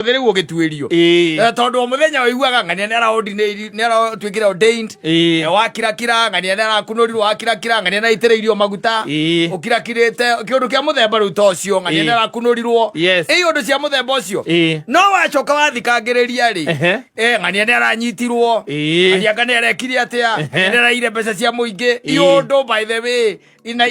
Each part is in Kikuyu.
Rĩu ũgĩtuĩrio. Tondũ o mũthenya ũiguaga ng'ania nĩ aratuĩkire ordained. Wakirakira ng'ania nĩ arakunũrirwo, wakirakira ng'ania nĩ aitĩrĩirio maguta. Ũkirakirĩte kĩũndũ kĩa mũthemba rĩu ta ũcio, ng'ania nĩ arakunũrirwo. Ĩ ũndũ cia mũthemba ũcio. No wacoka wathikangĩrĩria rĩ, ng'ania nĩ aranyitirwo, ng'ania anga nĩ arekire atĩa, ng'ania nĩ araire mbeca cia mũingĩ. Iũndũ by the way na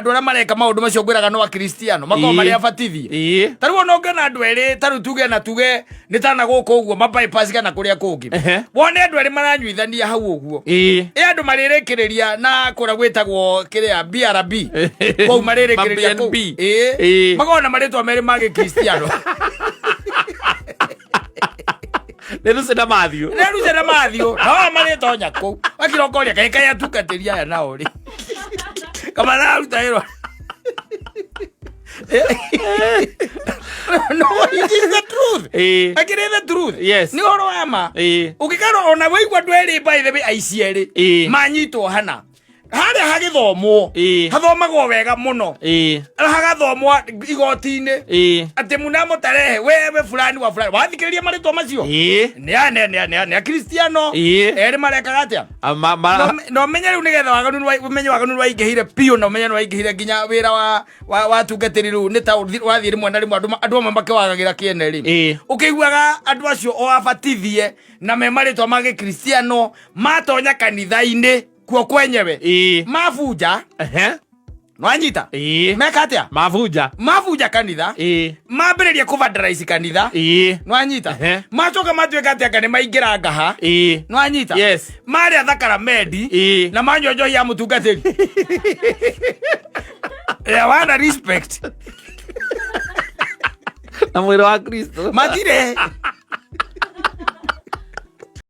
andũ arĩa mareka maũndũ macio ngwĩraga no akristiano makoragwo marĩ abatithie. Ta rĩu ona ũngĩona andũ erĩ, ta rĩu tuge na tuge nĩ tana gũkũ ũguo ma bypass kana kũrĩa kũngĩ, wone andũ erĩ maranyuithania hau ũguo, ĩ andũ marĩrĩkĩrĩria na kũrĩa gwĩtagwo kĩrĩa BRB kũu marĩrĩkĩrĩria kũu. Ma BNB. Makoragwo na marĩtwa merĩ ma gĩkristiano. Nĩ Lucy na Matthew. Nĩ Lucy na Matthew no marĩtonya kũu wakirokoria kaĩ kaĩ atungatĩri aya nao rĩ kamararuta wĩra. No, it is the truth. Akĩrĩ the truth. Nĩ ũhoro wa ma. Ũngĩkorwo ona waigua andũ erĩ, by the way, aici erĩ manyitwo hana harĩa hagĩthomwo, hathomagwo wega mũno, hagathomwo igoti-inĩ atĩ mnamo tarehe wewe fulani wa fulani, wathikĩrĩria marĩtwa macio, nĩ akristiano erĩ marekaga atĩa? Na ũmenye rĩu nĩgetha waganu ũmenye waganu nĩwaingĩhire biũ, na ũmenye nĩwaingĩhire nginya wĩra wa tungatĩri rĩu nĩ ta wathiĩ rĩmwe na rĩmwe andũ amwe makĩwagagĩra kĩene rĩ, ũkĩiguaga andũ acio o abatithie na me marĩtwa ma gĩkristiano matonya kanitha-inĩ kuo kwenyewe, mabunja. Nwanyita? Meka atĩa? Mabunja. Mabunja kanitha. Mambĩrĩria kũvandalize kanitha. Nwanyita? Macoka matuĩka atĩ anga nĩ maingĩra ngaha. Nwanyita? Yes. Marĩa thakaramendi na manyua njohi ya mũtungatĩri ya wana respect Na mwĩrĩ wa Kristo. Matirĩ.